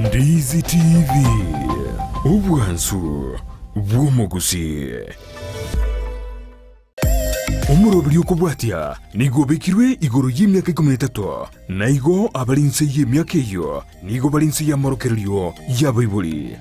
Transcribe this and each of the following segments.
Ndizi TV, obwansu bw'omogusii. Omoroberi okobwatia nigo obekirwe igoro y'emiaka ikomi na etato, na igo abare inse y'emiaka eyio nigo bare inse y'amorokererio y'abaibori.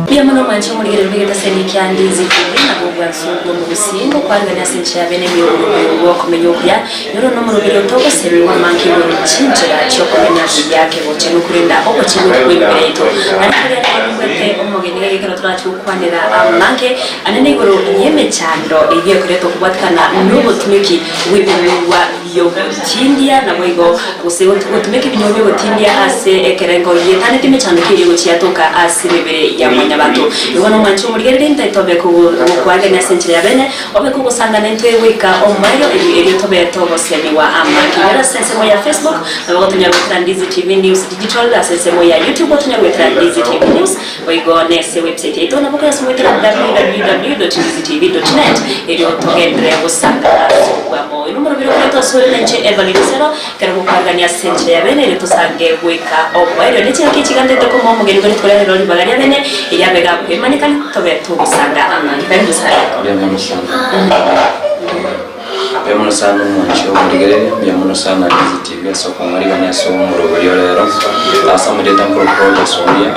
Mbuya mono mwanche omorigereria bw'egetaseni kia Ndizi TV nabo obwansu bw'omogusii ngokwarigania ase enchera yabe nemiororo bw'okomenya okuya. Noro nomoroberi otogosemigwa amange igoro chinchera chi'okomenya buya kegochenu korenda obochenu bw'emibere yaito. Naende koria nigo nimbwate omogeni iga ekero torache gokwanera amange anene igoro y'emechando eyio ekoretwa kobwatikana nobotumeki bw'ebinyugwa bi'ogotindia naboigo gose gotumeka ebinyugwa bi'ogotindia ase ekerengo gietaneti emechando ki eria egochia yatoka ase emebere ya mwanyabanto. Igo nomwanche omorigereria intaete obe kogokwagenia ase enchera ya bene Obe kogosangana intwe goika omoerio, erio erio tobe togosemigwa amange. Inyora ase ensemo ya Facebook, nabo gotonyara goetera Ndizi TV News Digital, ase ensemo ya YouTube gotonyara goetera Ndizi TV News, boigo nese website yaito nabo koyasoma goetera www.ndizitv.net erio togenderere gosangana ase obwamo. Oyo nomoroberi okoretwa asore nainche Evelyn Osero, Ekero gokwarigania ase enchera ya bene, erio tosange goika omoerio. Ne chingaki chigantete komoa omogeni kore rituko ria rero ribaga ria bene, erio abe gakwemanikani, tobe togosanga amang'ana. Karibu sana. Mbuya mono sana. Mbuya mono sana omwanchi omorigereria, mbuya mono sana Ndizi TV ase okong'arigania ase omorobori ore rero. Ase amarieta nkorokwa Rogers Omuya,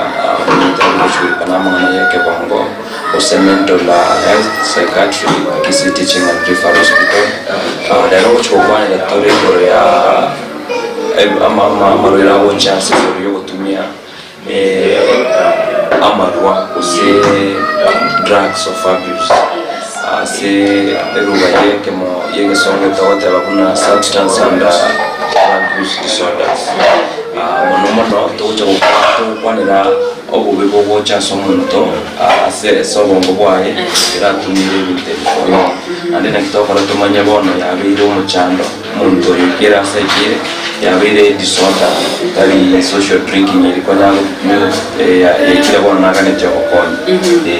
omanyete agochurika na amang'ana ya ekebongo. Gose mental health, psychiatry, Kisii Teaching and Referral Hospital. Rero ogochia gokwanera tore igoro ya amarwaire agocha ase igoro yogotumia amarwa gose drugs of abuse ase eruga ya ekemo ya egesongo togoteba buna substance and drug use disorders. Mono mono togocha togokwanera Obobe bogocha ase omonto ase ase obongo bwaye ekero atumire ebinto ebi konywa. Naende naki tokora tomanye bono yabeire omochando, omonto oyo ekere ase aikire yabeire disorder tari social drinking eri konya yaikire bono naganetie obokonyi eh.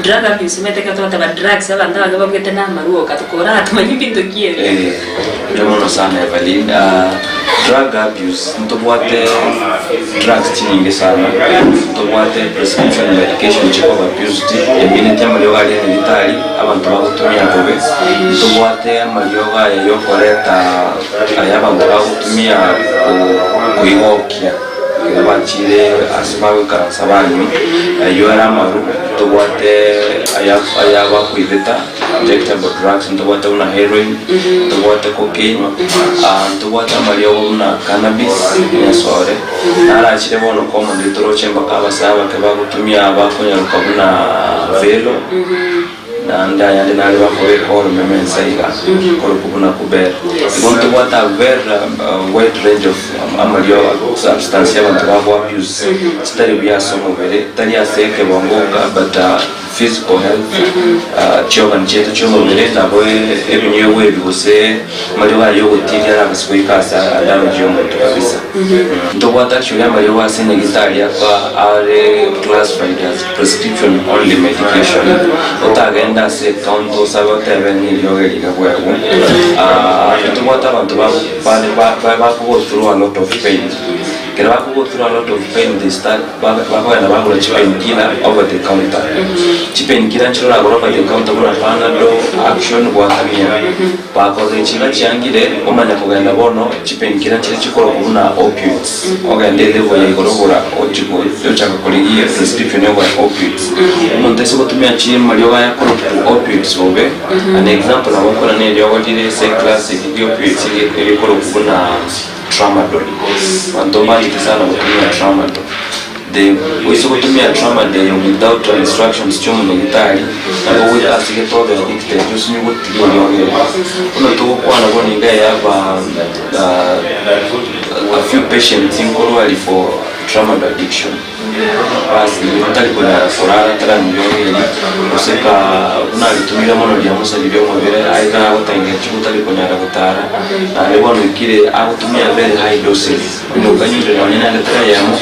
Drug abuse omanyete ekero togoteba drugs abanto abange babwete na amarwa oka tokora tomanye binto ki ebi. Eh, mbuya mono sana Evelyn. Drug abuse ntobwate drugs chinyinge sana, ntobwate prescription medication chikoba abused, emineti amariogo aria nyagetari abanto bagotumia bobe, ntobwate amariogo aya yokoreta aya abanto bagotumia koigokia ekero bachire ase bagoikaransa banywa, aywo are amaru, ntobwate aya aya bakoibeta. Injectable drugs ntobwate buna heroin, ntobwate cocaine, ntobwate amariogo buna cannabis, enyasore, narachire bono common toroche mpaka abasae abake bagotumia bakonyaroka buna velo, naende ayande nare bakobeka oromeme nse iga, korokwa buna kuber. Igo ntobwate a very wide range of amariogo, substance abanto bago abuse, chitari buya ase omobere, tari ase ekebongo oka but. Physical health, chiorgan chiaito chi'omobere nabo ebinyuegwa ebi gose amariogo aya yogotiria arabase goika ase adamage y'omonto kabisa. Ntobwate actually amariogo ase nyagitari aka are classified as prescription only medication, otagende ase ecounter osabe otebe ng'a eriogo eri iga bwegwe. Ntobwate abanto bago go through a lot of pain. Ekero bako go through a lot of pain they start bakogenda bagora chi pain killer over the counter. Chi pain killer nchire oragore over the counter buna panadol, action gwakamia. Bakorire chiga chiangire omanya kogenda bono chi pain killer nchire chikorokwa buna opioids. Ogende elevel ya igoro ogora ochi ochaka korigia prescription ya okogora opioids. Omonto ase gotumia chimariogo aya akorokwa opioids bobe, an example nabo nkorora eriogo rire ase eclass eke kia opioids egekorokwa buna. Tramadol. Abanto mbanchete sana gotumia tramadol. The oise gotumia tramadol without instructions chia omonyagitari, nabo ogoika ase gete obe addicted osinye gotiga eriogo erio. Buna togokwana bono iga I have a few patients nkorwari for. Tramadol addiction. Bas nigo ntari konyara korara ntaranywa riogo eri, gose kaa buna aritumire mono riamosaririe omobere aye agotengechwa otari konyara gotara, naende bono oikire agotumia very high doses, onye okanyure nonye na endetere eyemo,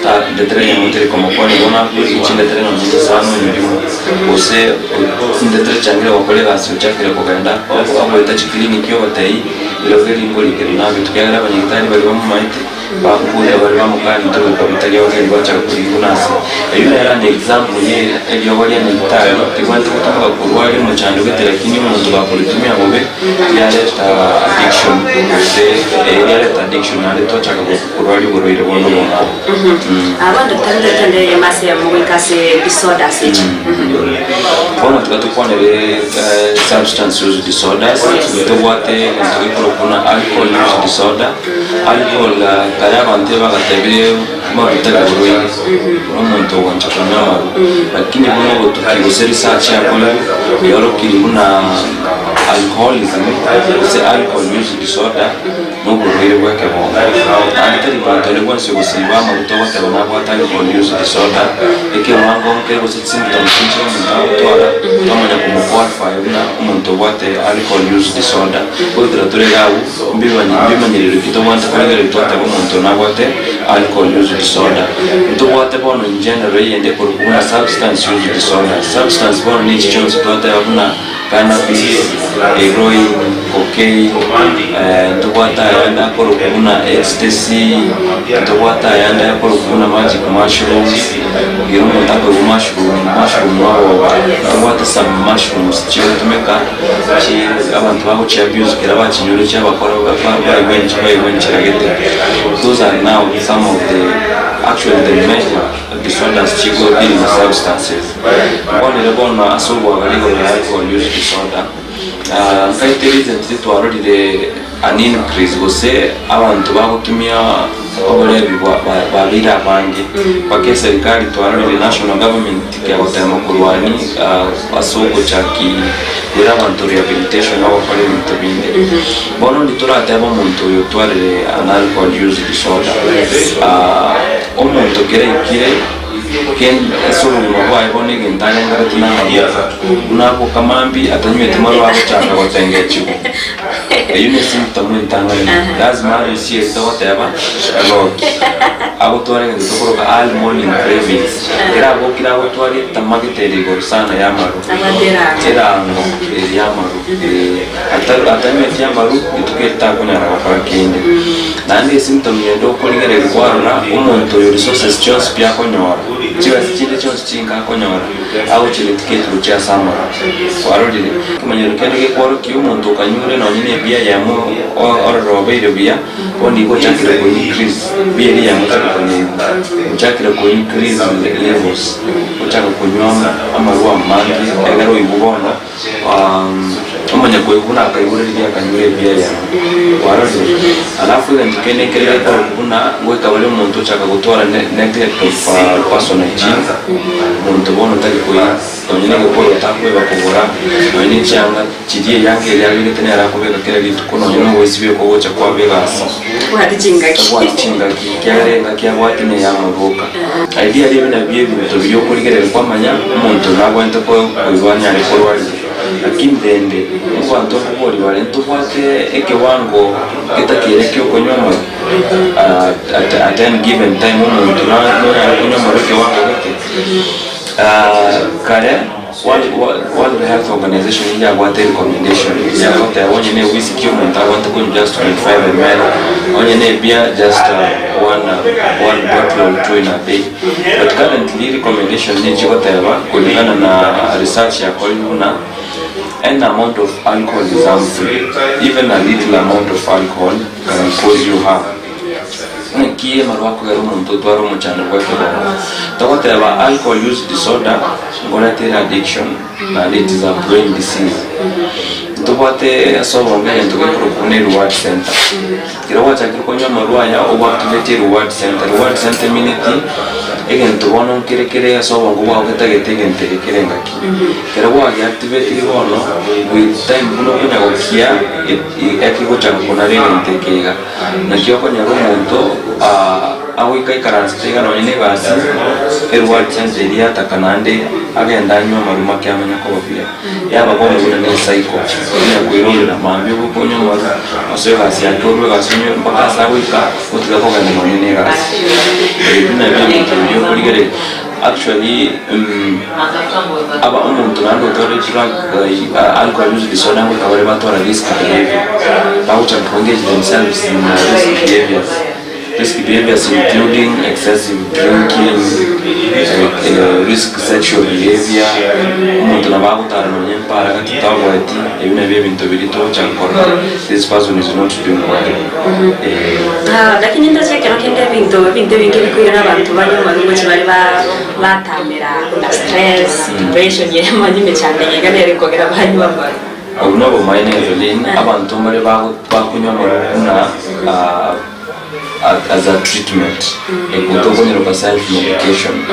ta endetere eyemo teri komokonya bono akorigia chindetere nonye chisano onywe rimo, gose chindetere chiangire gokora egasi ochakire kogenda ogoeta chiclinic obatebie rirorio rinkorikera nabe ekiagera abanyagitari baria bamomaete. Bakobuya baria bamokanete goika bitari abageni bachaka korigia buna ase. Eyio nere an example ye eriogo ria nyagetari ribwenerete gotumeka korwa aria omochando gete lakini omonto gakoritumia bobe riareta addiction gose eh riareta addiction naende twachaka korwaria oborwaire bonde obong'ao. Abande totari totende eyemo ase eyemo goika ase disorders echi. Bono tiga tokwanere substance use disorders, ntobwate egento gekorokwa buna alcohol use disorder. Alcohol kare abanto ebagatebire maguta riborwaire, omonto ogoancha konywa amarwa, lakini buna obotuki gose research yakorirwe yaorokirie buna alcoholism gose alcohol use disorder noborwaire bwa ekebongo. Naende tari monto onde bwensi ogosiba amaguta ogoteba nabwate alcohol use disorder, ekewango nkere gose chisymptoms nchire omonto agotwara, twamanya komoqualify buna omonto obwate alcohol use disorder. Goetera tore iga abwo. Mbimanyererio ki tobwate korigereria twateba omonto nabwate alcohol use disorder? Ntobwate bono in general eyende ekorokwa buna substance use disorder. Substance bono ne echi chionsi twateba buna cannabis, heroin, cocaine, ntobwate ayande akorokwa buna ecstasy, ntobwate ayande akorokwa buna magic mushrooms, ekero omonto akoigwa mushroom, mushroom agoka, ntobwate some mushrooms chigotumeka. Abanto bagochia abuse ekero bachinyure chiabakora baigwa enchera gete. Those are now some of the actually the major disorders chigo deal na substances. Bono ere bono ase obwagare igoro ya alcohol use disorder, nkaete recently twarorire an increase gose abanto bagotumia oborebi babeire abange mpaka eserikari twarorire national government kegotema korwania ase ogochaki koira abanto rehabilitation na ogokora ebinto binde. Bono onde toratebe omonto oyo otwarire an alcohol use disorder, omonto kera aikire ase obogima bwaye bono egento arengereti na amagoka, buna aboka mambia atanyweti marwa agochaka gotengechigwa. Eyio ne symptom entang'ani. Lazima arusie eri togoteba roki. Agotwara egento tokoroka early morning cravings. Ekero abokire agotwara etamagete ere igoro sana ya amaru. Erango eri ya amaru. Atanyweti amaru rituko eri takonyara gokora kende. Naende esymptom yende okorigereria kwarora omonto oyo resources chionsi pi akonyora, chibesa chinde chionsi chinka akonyora. Agochiretie gochia ase amaru. Kwarorire? Ekemanyero kende gekworokia omonto okanyure nonye na ebia eyemo orore obeire buya, bono igo ochakire ko increase bia eria eyemo otari konyeigwa. Ochakire ko increase levels, ochaka konywa amarwa amange egere oigwe bono omanye koigwa buna akaigure riria akanyure ebia eyemo. Kwarorire? Alafu egento kende nkere gekorokwa buna ngoika bare omonto ochaka gotwara neglect of personal hygiene, omonto bono tari koi nonye na egekoro takweba kogora, nonye na echianga chiria eyanga eria abegete nere akobeka kera rituko, nonye na ogoesibia okogocha kwaba egasi. Tabwati chingaki. Tabwati chingaki, ekiagera engaki abwate na ey'amaboka. Idea ebi nabio ebinto biria okorigereria kwamanya omonto nabwenerete koigwa anyare korwaria. Lakini rende, abanto nkobori bare ntobwate ekewango getakeire ki'okonywa amarwa at at any given time omonto nonyare konywa amarwa ekewango gete. Kare World Health Organization nigo yabwate recommendation yagoteba onye ne whisky omonto abwate konywa just 25 ml, onye ne beer just one one bottle or two in a day. But currently recommendation nigo chigoteba kulingana na research yakorirwe buna any amount of alcohol is harmful, even a little amount of alcohol can cause you harm. Naki amarwa akogera omonto otware omochando bw'ekerongo? Togoteba alcohol use disorder nkoreta ere addiction naende it is a brain disease. Ntobwate ase obongo egento gekorokwa buna ereward center. Ekero gwachakire konywa amarwa aya ogoactivate ereward center, reward center emineti egento bono nkere kere ase obongo bwao getagete egento eke kere engaki. Ekero gwageactivatiri bono with time buna okonya gokia ekegochaka konara egento eke iga. Naki okonyora omonto. Agoika aikaransete iga nonye na egasi, erwari chance eria yataka naende agende anywe amarwa make amanye koba buya. Yaba bono buna ne ecycle, onya koirorera mambia oboke onywe amarwa, osoe egasi yake orwe egasi onywe mpaka ase agoika, otiga kogenda nonye na egasi. Ebio nabio ebinto biria okorigereria. Actually aba omonto naende otwarire drug alcohol use disorder ngoika bare batwara risk behavior, bagochaka ko engage themselves in risk behaviors. Risky behaviors including excessive drinking, risk sexual behavior, omonto nabo agotara nonye mpara gati taboeti, ebio nabio ebinto biria togochaka korora this person is not doing well eh. Ah, lakini ndoche ekero kende ebinto ebinto ebinge bikoirana abanto banywa amarwa ngochia bare ba batamera buna stress, depression yaani emechando eye iga nere ekogera banywa amarwa. Obwo nobomaene Evelyn, abanto mbare bago bakonywa amarwa buna as a treatment, egento okonyeroka self medication.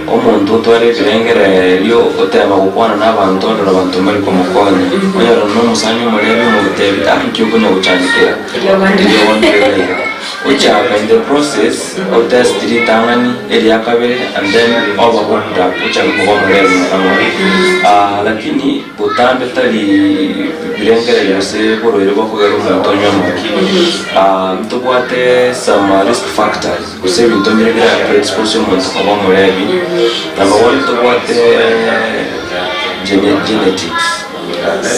Omonto otware ebirengererio otema gokwana na abanto orore abanto mbari komokonya, onyore na omosani omorebi omotebi ah nki okonya gochandekera eriogo ndire iga iga. Ochaka in the process otest ritang'ani eria kabere and then oba hooked up ochake koba omorebi ng'ora ng'ora. Lakini Botambe tari birengererio gose borwaire bokogera omonto onywe amarwa. Ntobwate some risk factors gose ebinto mbire bira predispose omonto koba omorebi. Number one ntobwate genetics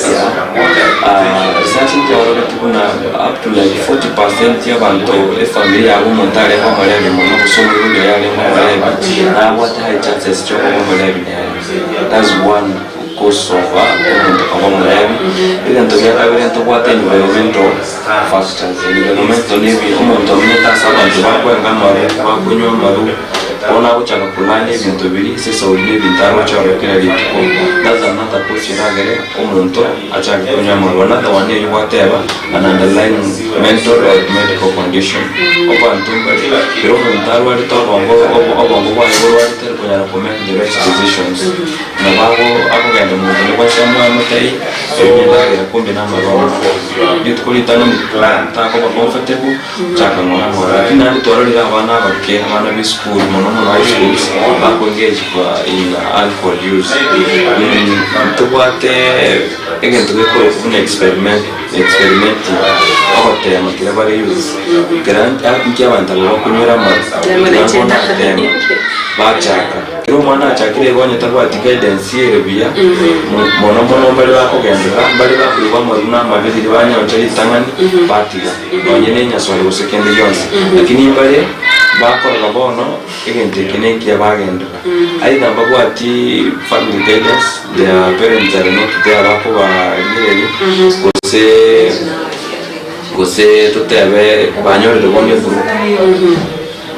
yeah research ntiaroreti buna up to like 40% y'abanto efamiri yabo omonto arenge omorebi mono gose omoibori oye arenge omorebi nabwate high chances chiokoba omorebi nere. That's one. Gosoa omonto koba omorebi. Egento gia kabere ntobwate environmental factors, environmental nebi omonto omenyete ase abanto bakwenga amaru, bakonywa amaru, bono agochaka kolanda ebinto biria ase esauri na ebinto aroche ororo kera rituko, that's another cause eragere omonto achake konywa amaru. Another one eywo gwateba an underlying mental or medical condition, abanto mbare ekero omonto arwarete obongo obongo bwaye borwarete tari konyara ko make the right decisions. Nabo ago akogenda omonto onde bwensi amoamotei, oyo endagera kumbe namarwa amako. Rituko ritang'ani takoba comfortable, chaka ng'ora ng'ora. Lakini naende twarorire abana abake, abana ba esukuru mono mono high schools, bako engage in alcohol use. Ntobwate egento gekorokwa buna experiment experimenting, ogotema keria bare use, ekero nki abanto aba bakonywera amarwa, tiga bono natema, bachaka. Ekero omwana achakire igo onye tabwati guidance ere buya, mono mono mbare bakogenderera, mbare bakoigwa amarwa na amabe riria banyocha ritang'ani batiga, nonye na enyasore gose kende gionsi. Lakini mbare bakorora bono egento eke nekiya bagenderera. Either mbabwati family guidance, their parents are not there bakobarigereria, gose gose totebe banyorire bono egroup.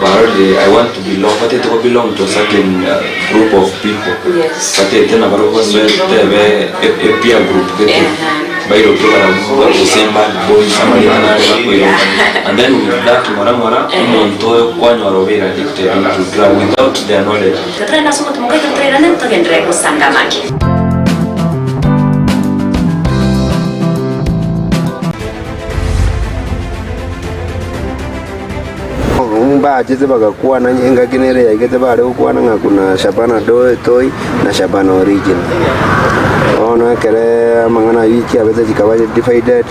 Barorire I want to belong, batete ko belong to a certain group of people. Yes. Batete nabarobwo basoe tebe e peer group gete. Bairokire barabwo gose bad boys amarieta nare bakoiroka. And then with that ng'ora ng'ora omonto oyo kwanyora obeire addicted into drug without their knowledge. Totorende ase omotumo oito toirane togenderere gosanga amake. Mbachete bagakwana engaki nere yaigete bare gokwana ng'a kuna Shabana Toi na Shabana Original. Bono ekere amang'ana ayio chiabete chikaba divided,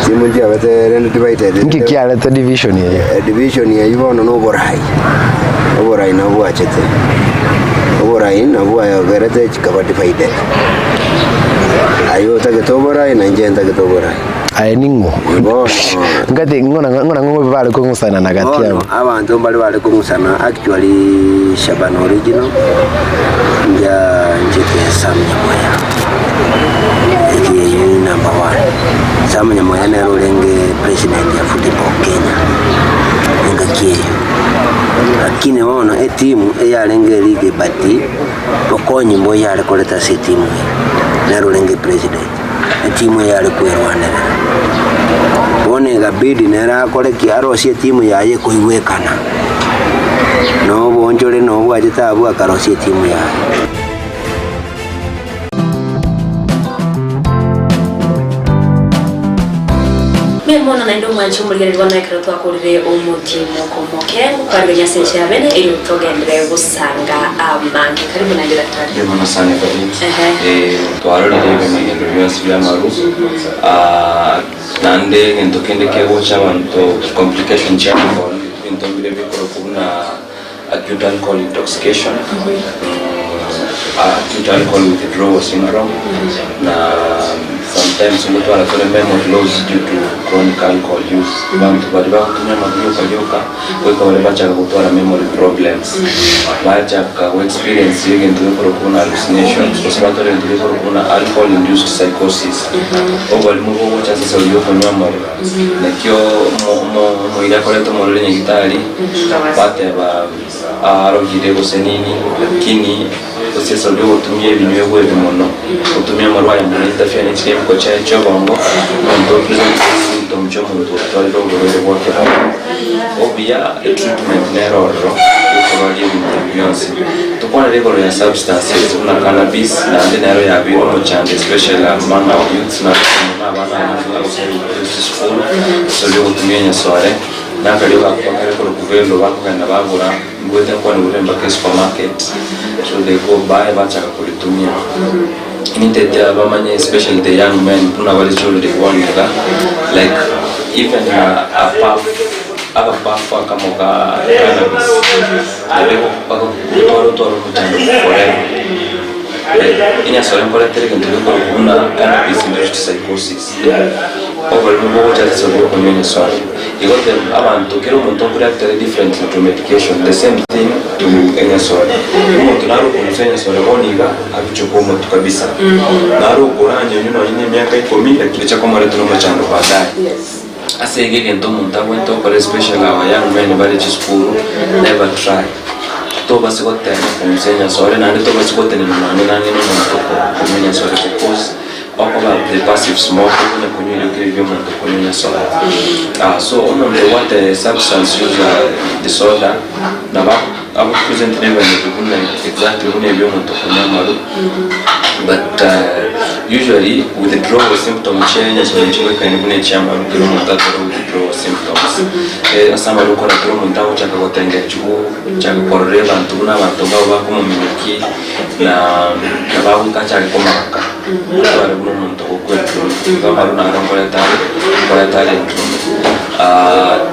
chimwe chiabete rende divided. Inki kiarete division eyio? Division eyio bono na oborai, oborai nabwo bwachete, oborai nabwo bwagerete chikaba divided. Aye otagete oborai na inche ntagete oborai. Aye ning'o? Bono Ngati ng'o na ng'o na ng'o bare kong'usana na gati Bono yabo? abanto mbare bare kong'usana actually Shaban original nja nchete Sam Nyamoya eki eyio ni number one. Sam Nyamoya nere orenge president ya football Kenya engaki eyio. Lakini bono etimu eyarenge eligi but bokonyi mbo yare koreta ase etimu eye nere orenge president. Etimu eye are kwerwanerera. Bono egabidi nere akore ki? Arosie etimu yaye ekoigwekana. Na oboonchore na obwachete abwo akarosia etimu yaye. Mbuya mono naende omwanche omorigereria bono ekero twakorire omotimoko omoke ngokwarigania ase enchera ya bene erio togenderere gosanga amange. Karibu naende daktari. Mbuya mono sana Evelyn. Ehe. Eh, twarorire ebimanyero bionsi bia amaru Ah, naende egento kende kegocha abanto complication chia alcohol ebinto mbire bikorokwa buna acute alcohol intoxication, acute alcohol withdrawal syndrome, na sometimes ngotwara tore memory loss due to chronic alcohol use. Abanto baria bagotumia amaru rioka rioka, goika baria bachaka gotwara memory problems, bachaka go experience egento gekorokwa buna hallucinations, gose batware egento gekorokwa buna alcohol induced psychosis. Oborimo bogocha ase esauri ya okonywa amaru, nakio omo- omo- omoiri akoreta omorwere nyagitari. Bateba, Arogire gose nini, lakini gose esauri ogotumia ebinywegwa ebi mono, gotumia amarwa aya mono interfere ne chikemiko chiaye chi'obongo, omonto o present symptom chi'omonto otwarire oborwaire bwa kebongo. Obuya etreatment nere ororo yokorwaria ebinto ebi bionsi. Tokwanere igoro ya substances buna cannabis naende nero yabeire omochando especially among our youths na abana abake gose chisukuru, esauri ogotumia enyasore. Nakaria gakoba kare korokwa Velo bakogenda bagora ngoeta nkwane gure mpaka esupermarket so they go buy bachaka koritumia. Nintete abamanye especially the young men buna bare chorire bono iga like even a puff agapuff akamo ka cannabis nabo bagotwara otware omochando forever. Like enyasore nkoretera egento gekorokwa buna cannabis induced psychosis. Oborimo bogocha ase esabu y'okonywa enyasore. Igo teba abanto kera omonto nkoreactere differently to medication the same thing to enyasore. Omonto nare okonusa enyasore bono iga abichoke omotu kabisa. Nare okoranyonywa nonye na emiaka ikomi lakini echa komoretera omochando baadaye. Ase igo egento omonto abwenerete gokora especially our young men bare chisukuru never try. Tobasi gotema konusa enyasore naende tobasi gotenena nonye nang'e na omonto okonywa enyasore because. Okoba the passive smoker buna konywa erioki riria omonto okonywa nyasoe. Ah, so omonto obwate substance use disorder nabo ago present nebimenyetso buna exactly buna ebia omonto okonywa amaru but usually withdrawal symptoms chiaye nyasoe nchigoikaine buna echia amaru ekero omonto atware withdrawal symptoms. Ase amaru okora ekero omonto agochaka gotengechigwa gochaka korora abanto buna abanto mbabo bakomominyokia na nabo agoika achake komaka. Otware buna omonto ogokwa entume. Igo amaru naro nkoreta are, nkoreta are entume.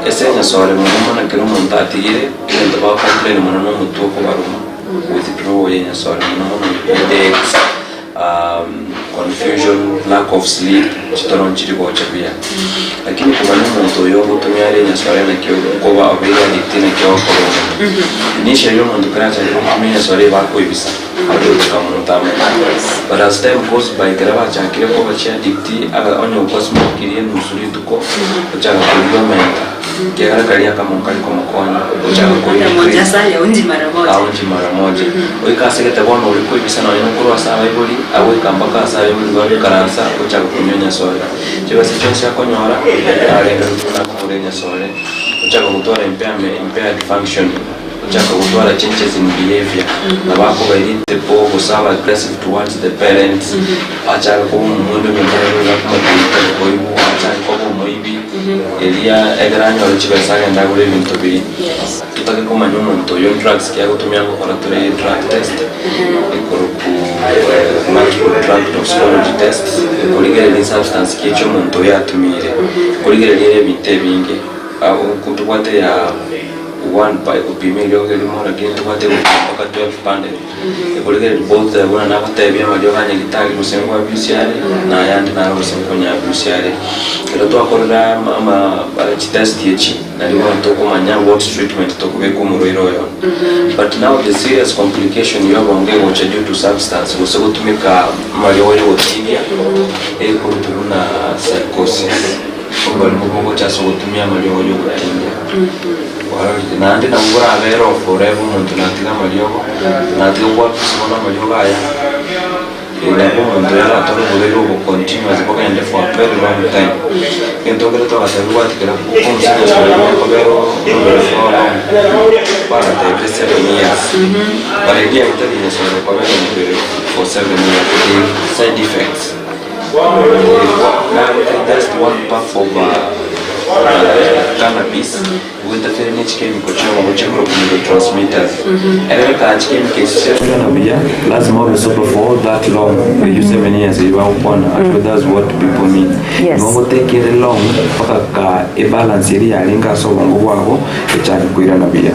Ase enyasore mono mono ekero omonto atigire, egento ba complain mono na omotwe okobaruma, withdrawal ya enyasore mono mono headaches, confusion, lack of sleep, chitoro nchiri gocha buya. Lakini komanya omonto oyo ogotumia are enyasore naki okoba obeire addicted naki ogokora omonto. Initially omonto ekero achakire gotumia enyasore igo akoebisa. But as time goes by ekero bachakire koba chiaddict aba onye okwasmokirie enusu rituko ochaka koigwa omenta ekiagera karia akamo nkari komokonya ochaka koigwa Moja sana aonji mara moja. aonji mara moja goika asegete bono ori koibisa nonye nokorwa ase abaibori agoika mpaka ase abaibori bagoikaransa ochaka konywa enyasore chibesa chionsi akonyora narenge buna akogora enyasore ochaka gotwara impaired functioning. Gochaka gotwara changes in behavior, nabo akoba irritable gose abe aggressive towards the parents, achake koba omonto ebinto aye akomotiga koigwa, achake koba omoibi, eria ekero anyore chibesa agende agore ebinto biria. Totake komanya omonto oyo drugs ki agotumia ngokora tore drug test, ekorokwa multiple drug toxicology test, ekorigereria substance ki echi omonto oyo atumiire, korigereria ere ebinto ebinge, tobwate ya. One by gopima eriogo erimo lakini tobwate gopima mpaka 12 panel ekorigereria both buna nagotebia amariogo a nyagitari gose nko abuse are na ayande naro gose nkonya abuse are. Ekero twakorire ama ama chitest echi nari bono tokomanya what treatment tokobeka omorwaire oyo. But now the serious complication ya obongo egocha due to substance gose gotumeka amariogo ya ogotindia ekorokwa buna psychosis. Oborimo bogocha ase ogotumia amariogo y'ogotindia. Kwarorire? Naende nabo borabere oo forever omonto natiga amariogo, natiga koabuse bono amariogo aya, nabo omonto oyo aratware oborwaire obo continuous bogende for a very long time. Egento nkere twagatebire gwatigera omosacha oyo okobera omobere for how long? Bagatebire 7 years. But idea etari nyasae okobera omobere for 7 years, the side effects. Just one puff of. Cannabis nigo interfere ne chikemiko chi'obomo chikorokwa neurotransmitters. Ekero kaa chikemiko echi chiatigana buya, lazima obe sober for all that long, eyio 7 years eyio bagokwana, actually that's what people mean. Yes. Nigo ogotekere long mpaka kaa ebalance eria yarenge ase obongo bwago echake koirana buya.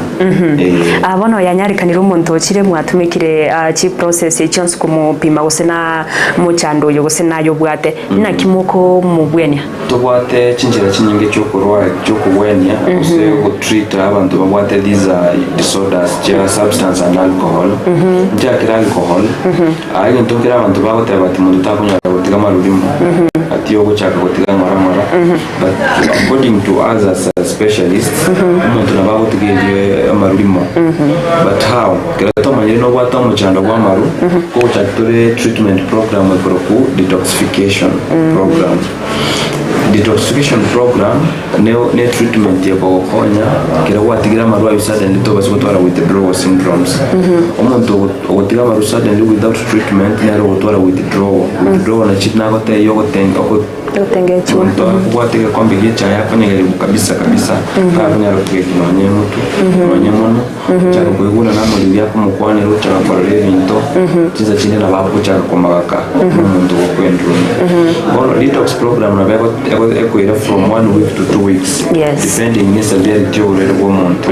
Eh. Ah, bono yanyarekanire omonto ochire mwatumekire ah, chiprocess echio onsi komopima gose na mochando oyo gose naye obwate, naki mokomobwenia? Tobwate chinchera chinyinge chi'okorwa chi'okogwenia gose gotreat abanto babwate these disorders chia substance and alcohol. Nchakere alcohol, aa egento nkere abanto bagoteba ati monto takonyara gotiga amarurimo, ati ogochaka gotiga ng'ora ng'ora, but according to us as specialists, omonto nabo agotiga erio amarurimo, but how? Ekero twamanyire nobwate omochando bw'amaru, kogochaka tore treatment program ekorokwa detoxification program. Detoxification program ne ne treatment ekogokonya ekero gwatigire amarwa aywo suddenly tobasa gotwara withdrawal syndromes. Omonto ogo- ogotiga amarwa suddenly without treatment nere ogotwara withdrawal. Withdrawal nachi nagotebia ogotenga ogo Gotengechwa. omonto akobwata egekombe gia echae akonyegeria kabisa kabisa, takonyara kogeki nonye emotwe, nonye mono. Ochaka koigwana namoriri akomokwanera, ochaka korora ebinto, chinsa chinde nabo agochaka komagaka nomonto ogokwendurumia. Bono detox program nabo ego- ego- ekoira from one week to 2 weeks depending ne severity yoborwaire bwa omonto.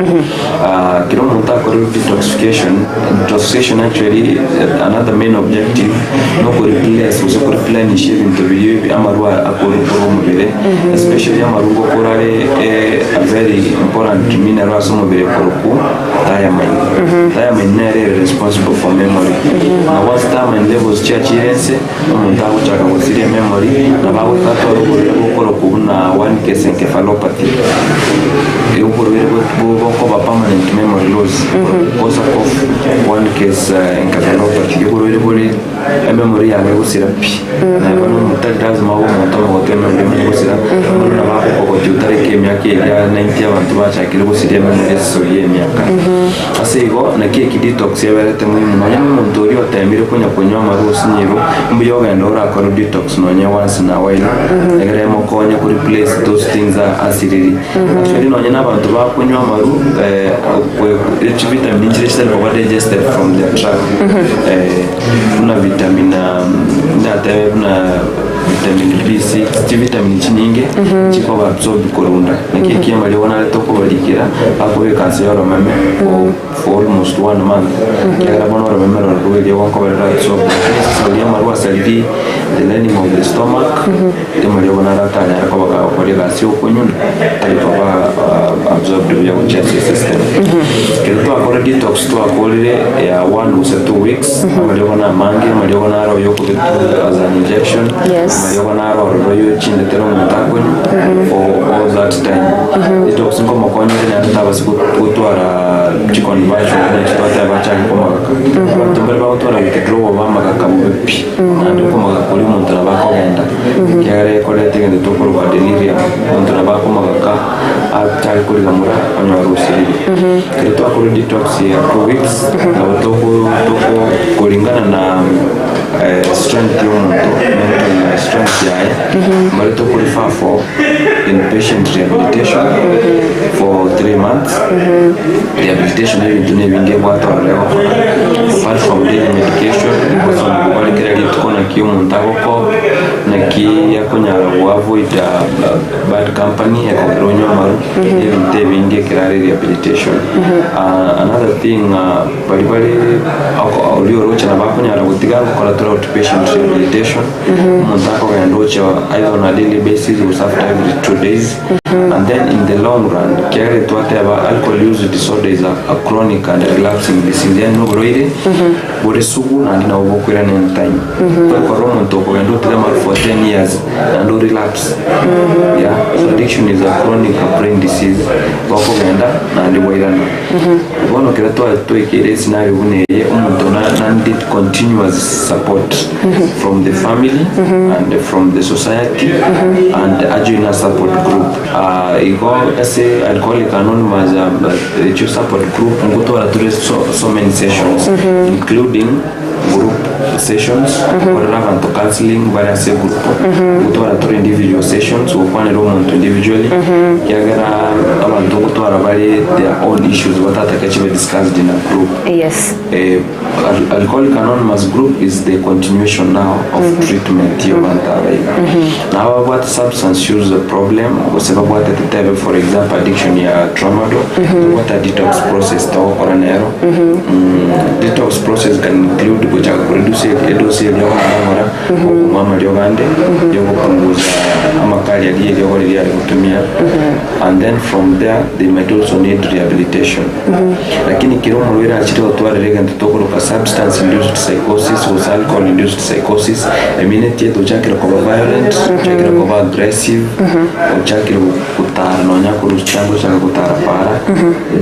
Ah, kera omonto akorerwe detoxification, detoxification actually another main objective nokoreplace gose koreplenish ebinto biria ebi amarwa akorwa korwa omobere, especially amarwa ngokora are a very important mineral ase omobere korokwo thiamine. Thiamine nere ere responsible for memory. Na once thiamine levels chiachire ense, omonto agochaka gosiria ememory, nabo agotatwara oborwaire bokorokwa buna one case encephalopathy. Oborwaire bokoba permanent memory loss, Korsakoff one case encephalopathy. Oborwaire bore Ememori yane egosira pi, neba nomotari lazima obe omonto omogotu ememori emanye gosira, bono nabo agokogotia otareka emiaka eria 90 abanto bachakire gosiria ememori ase esegi y'emiaka. Ase igo, naki eki detox eberete muhimu, nonya na omonto oria otemire konya konywa amarwa osinyirwe, mbuya ogende orakore detox nonye once in a while, egere emokonye ko replace those things asiriri. Actually nonye na abanto bakonywa amaru chivitamin nchire chitari koba digested from their tract buna vitamin ndatebe buna vitamin B6 chivitamin chinyinge chikoba absorbed korunda naki ekiama riria bono narete okobarikera bakobeka nse yoromeme for almost one month ekiagera bono oromeme roro rwaeria gokoberera absorbed lakini sasa oria amarwa asaririe the lining of the stomach Rirorio bono aratanyare koba gagokora egasi y'okonywa, tari koba absorbed buya gochia ase esystem. Ekero twakora detox twakorire ya one gose 2 weeks, amariogo na amange, amariogo naro oyo okobetwa as an injection, amariogo naro ororo oyo chindetera omonto akonywa for all that time. Detox nkomokonyere naende tabasi gotwara chiconversion buna chitwateba achake komagaka. Abanto mbare bagotwara withdrawal bamagaka bobe pi. Naende okomagaka koria omonto nabo akogenda, ekiagera ekoreta egento tokorokwa delirium, omonto nabo akomagaka achake korigamora onyore osirire. Ekero twakora detox ya 2 weeks, nabo toko toko koringana na strength ya omonto, mental strength yaye, mbare toko refer for inpatient rehabilitation for 3 months. Rehabilitation ebinto na ebinge ebwate ororo egokora, apart from daily medication, gosoma kobare kera rituko naki omonto agokopa, naki akonyara go avoid bad company ekogera onywe amaru, na ebinto ebinge ekero are rehabilitation. Another thing baria bare oko oria oroche nabo akonyara gotiga gokora tore outpatient rehabilitation, omonto akogenda ocha either on a daily basis gose after every 2 days. And then in the long run, ekiagera twateba alcohol use disorder is a chronic and relapsing disease, yaani noborwaire bore sugu naende nabo bokoirana anytime. Tokorora omonto okogenda otiga amaru for 10 years naende o relapse. Yeah, so addiction is a chronic brain disease, bokogenda naende bwairana. Bono ekero twaikeire escenario buna eye, omonto na need continuous support from the family and from the society and ajoin a support group. Igo ase Alcoholic Anonymous echio support group ngotwara tore so, so many sessions including. group sessions, gokorera abanto counselling bare ase egroup, gotwara tore individual sessions, gokwanera omonto individually, ekiagera abanto ngotwara bare their own issues batatake chibe discussed in a group. Yes. Eh, Al- Alcoholic Anonymous group is the continuation now of treatment ya abanto aba iga. Nabo babwate substance use problem gose babwate totebe for example addiction ya tramadol, tobwate a detox process togokora nero. Mm, detox process can include gochaka koreduce edose eria okonyora, okonywa amariogo ande, yogopunguza amakali aria eriogo riria are gotumia and then from there they might also need rehabilitation. Lakini kera omorwaire achire gotwarera egento tokoroka substance induced psychosis gose alcohol induced psychosis, eminetie tochakire koba violent, ochakire koba aggressive, ochakire gotara nonya korwa chianga ochake gotara para,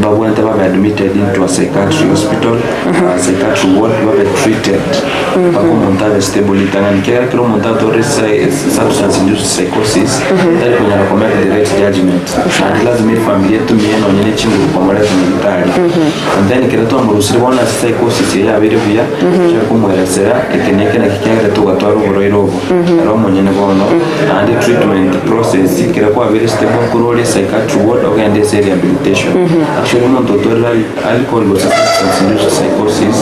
babwenerete babe admitted into a psychiatry hospital, a psychiatry ward babe treated mpaka omonto abe stable ritang'ani. Ekiagera ekero omonto atwarire substance induced psychosis, tari konyara ko make the right judgement. Naende lazima efamiri etumie nonye ne chinguru komoreta nyagitari. And then ekero twamorusirie bono ase psychosis eye yabeire buya, tochake komoeresera eke na eke naki kiagerete ogatwara oborwaire obo. Ere omonyene bono, naende treatment process ekero kwabeire stable nkorwa ore psychiatry ward ogende ase rehabilitation. Actually omonto otwarire al- alcohol gose substance induced psychosis,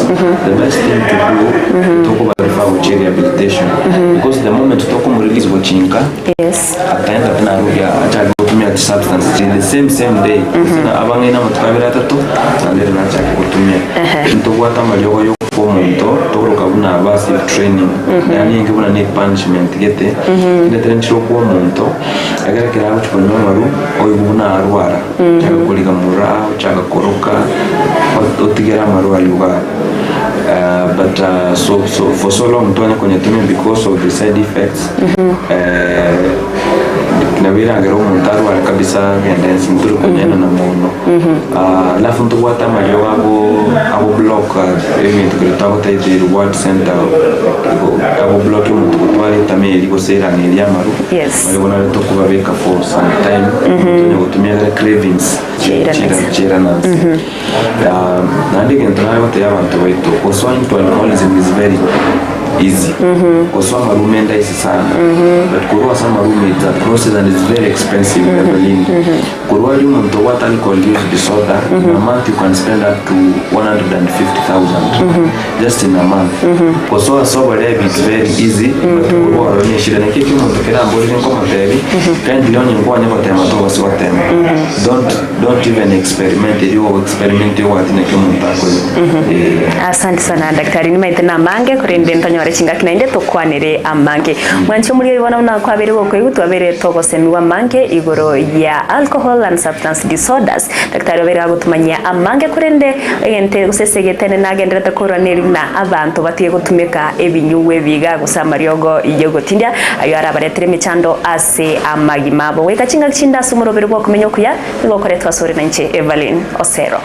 the best thing to do, tokoba refer gochia rehabilitation. Because the moment tokomorelease gochia inka, Yes. Akaenda tena arudi achake gotumia chisubstance chinde the same same day gose na abang'aini amatuko abere atato naende ere nachake gotumia. Ntobwate amariogo ya okwa omonto tokoroka buna aversive training yaani enke buna ne punishment gete ndetire nchire okwa omonto ekero ekero agochi konywa amaru oigwe buna arwara ochake koriga moraa ochaka koroka otigere amaru aywo igaa. But so so for so long twanya konyetumia because of the side effects nabo eragere omonto arware kabisa agende ense ntore konyenana mono. Alafu ntobwate amariogo ago ago block ebinto keria twagotebia the reward center ago block omonto gotwara etama eria gose erang'a eria amaru Yes. mariogo naro tokobabeka for some time omonto onya gotumia egere cravings Chiairananse. chiairananse. Naende egento nare gotebia abanto baito, gosoa into alcoholism is very easy. Gosoa amarume ndaisi sana. But korwa ase amarume it's a process and it's very expensive, Evelyn. Korwa aria omonto obwate alcohol use disorder, in a month you can spend up to 150,000 just in a month. Gosoa ase oborebi it's very easy, but korwa ororo neshida. Naki ekio omonto keramborire nkomotebi, kindly onye nkwanya gotema tobasi gotema. Don't Don't even experiment erio ogo experiment obwati naki omonto akoigwa eh. Asante sana daktari nimaete namange korende ntonyore chingaki naende tokwanere amange mwanche omoriri bono buna kwabeire gokoigwa twabeire togosemigwa amange igoro ya alcohol and substance disorders daktari obeire agotumanyia amange korende egento gose ase egetene nagenderete korwa neri buna abanto batige gotumeka ebinyugwa ebiga gose amariogo yogotindia ayio arabaretere emechando ase Ase amagima abo. Goika chingaki chinde ase omoroberi bw'okomenya okuya, nigo okoretwa asore nainche Evelyn Osero.